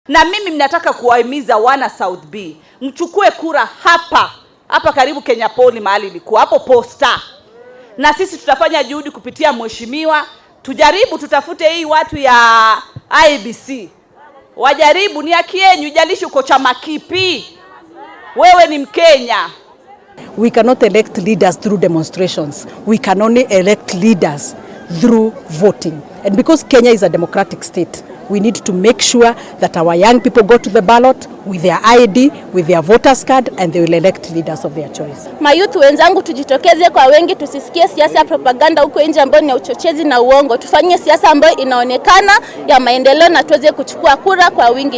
Na mimi mnataka kuwahimiza wana South B, mchukue kura hapa hapa karibu Kenya Poly, mahali ilikuwa hapo Posta, na sisi tutafanya juhudi kupitia mheshimiwa, tujaribu tutafute hii watu ya IEBC wajaribu. Ni haki yenu, ijalishi uko chama kipi, wewe ni Mkenya. We cannot elect leaders through demonstrations. We can only elect leaders through voting. And because Kenya is a democratic state, we need to make sure that our young people go to the ballot with their ID, with their voters card, and they will elect leaders of their choice. Mayouth wenzangu, tujitokeze kwa wengi, tusisikie siasa ya propaganda huko nje ambayo ni ya uchochezi na uongo. Tufanye siasa ambayo inaonekana ya maendeleo na tuweze kuchukua kura kwa wingi.